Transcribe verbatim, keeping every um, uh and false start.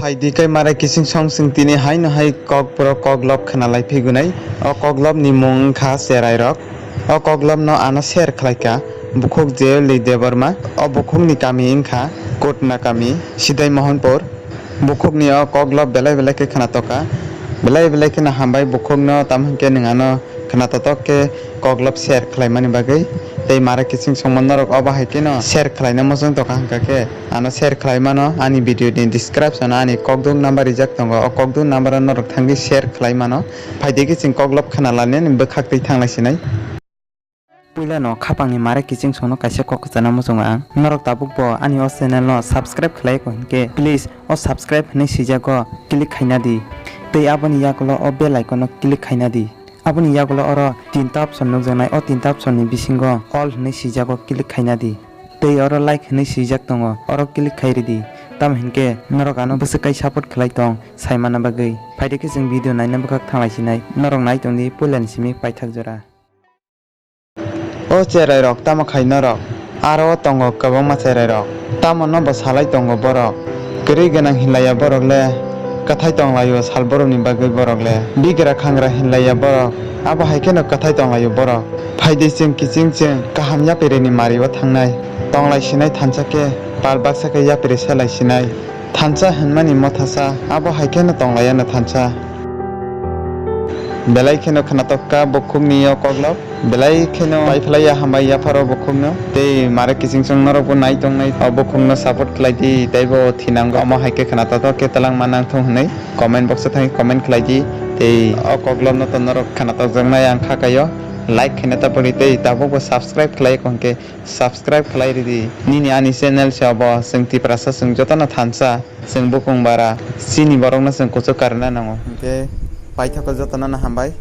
Phaidi khe mare kising song, chwng tini haino hai kok borok koklop khwnalai phigunai. O koklopni mung wngkha Cherairok. O koklopno ano share khlaikha bukhuk Jeyoli Debbarma. O bukhukni kami wngkha Kotna kami, Sidai Mohanpur. Bukhukni o koklop belai belai khe khwnatokha. Belai belai kheno hambai bukhukno, tamo hwnkhe nwng ano khwnatotok khe koklop share khlaimani bagwi. Tei mare kising songma norok obo hai kheno share khlaina muchung tokha hwnkha khe, ano share khlai mano ani video ni description o ani kokduk number rijak tongo, o kokduk number o norok thangwi share khlai mano. Phaidi khe chwng koklop khwnalani ani bwkhak twi thanglai sinai. Puila no khapangni mare kiching sono kaisa kok kwchana muchungo ang. Norok tabuk bo ani o channel no subscribe khlai ko hinkhe, please o subscribe hinwi swijago click khaina di. Tei aboni yagulo o bell icon no click khaina di. Aboni yagulo oro tinta option nukjaknai, o tinta option ni bisingo all hinwi swijago click khaina di. Tei oro like hinwi swijak tongo, oro click khai ridi. Tamo hinkhe norok ano bwswk kai support khlai tong saimana bagwi. Phaidi khe chwng video naina bwkhak thanglai sinai. Norok nai tongdi puilani simi paithak jora. O Cherairok, tamo khai norok? Aro o tongo kwbangma Cherairok. Tamo no bo salai tongo borok? Kwrwi gwnang hinlaiya borok le, kwthai tonglaio sal borokni bagwi borok le. Bigra khangra hinlaiya borok, abo hai kheno kwthai tonglaio borok. Phaidi chwng kiching chwng kaham yapiri ni mario thangnai. Tonglai sinai thansa khe, pal baksa khe yapiri selai sinai. Thansa hinmani mothasa, abo hai kheno tonglaiyano thansa. Belai kheno khwnatokha bukhukni o koklop, belai kheno paiphlaiya hambai yapharo bukhukno. Tei mare kiching chwng norokbo nai tongnai, o bukhukno support khlai di, teibo thinango, omo hai khe khwnatotok khe twlangma nangthung hwnwi comment box o thangwi comment khlai di. Tei o koklopno to norok khwnatokjaknai ang kha kaio, like khaina ta pori tei tabukbo subscribe khlai kho hwnkhe, subscribe khlai ridi. Nini ani channel se obo, chwng Tiprasa, chwng jotono thansa, chwng bukung bara, chini borokno chwng kuchuk karna nango. Hinkhe paithakgo jotono no hambai.